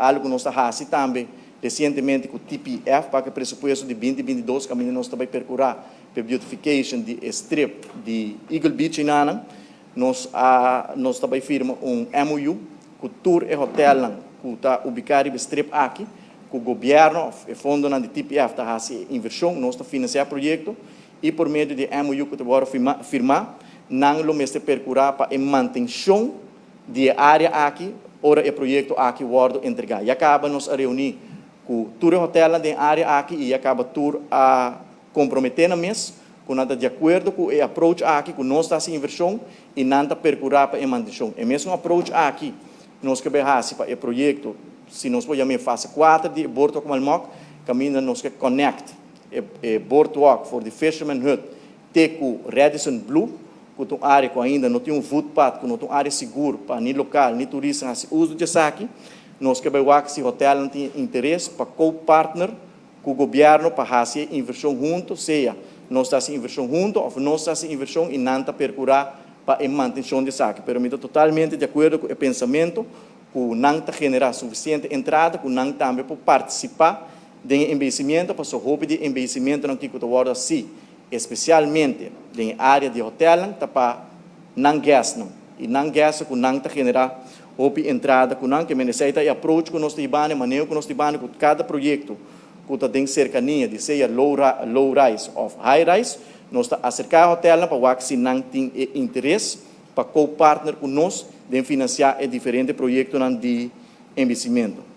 Algu ku nos ta hasi tambe resientemente ku TPF pa ku e presupuesto di 2022 kaminda nos ta bai perkurá pa e beautification di e strip di Eagle Beach einanan. Nos a nos ta bai firma un MOU ku tur e hotelnan ku ta ubiká riba e strip aki, ku gobièrnu òf e fondonan di TPF ta hasi e invershon, nos ta finansiá e proyekto i por medio di e MOU ku ta wòrdu firmá, nan lo mester perkurá pa e mantenshon di e área aki ora e proyekto aki wòrdu entregá. Ya kaba nos a reuní ku tur e hotelnan den e área aki i ya kaba tur a komprometé nan mes ku nan ta di akuerdo ku e approach aki ku nos ta hasi invershon i nan ta perkurá pa e mantenshon. E mesun approach aki nos ke bai hasi pa e proyekto, si nos por yam'é fase kuater di e Boardwalk Malmok, kaminda nos ke connect e boardwalk for di Fisherman Hut te ku Radisson Blu, ku ta un área ku ainda no tin un voetpad, ku no ta un área sigur pa ni lokal ni turista hasi uso di esaki. Nos ke bai wak si hotelnan tin interes pa co-partner ku gobièrnu pa hasi e invershon huntu, sea nos ta hasi invershon huntu òf nos ta hasi invershon i nan ta perkurá pa e mantenshon di esaki. Pero mi ta totalmente di akuerdo ku e pensamentu ku nan ta generá sufisiente entrada ku nan tambe por partisipá den e embeyesimiento, pasobra hopi di e embeyesimentonan kiko ta wòrdu hasí, espesialmente den e área di hotèlnan, ta pa nan guestnan i nan guestnan ku nan ta generá hopi entrada ku nan. Ke men esei ta e approach ku nos ta hibando, e maneho ku nos ta hibando ku kada proyekto ku ta den serkania di sea low low rise òf high rise, nos ta aserká e hotèlnan pa wak si nan tin e interes pa co-partner ku nos den finansiá e diferente proyektonan di embeyesimentu.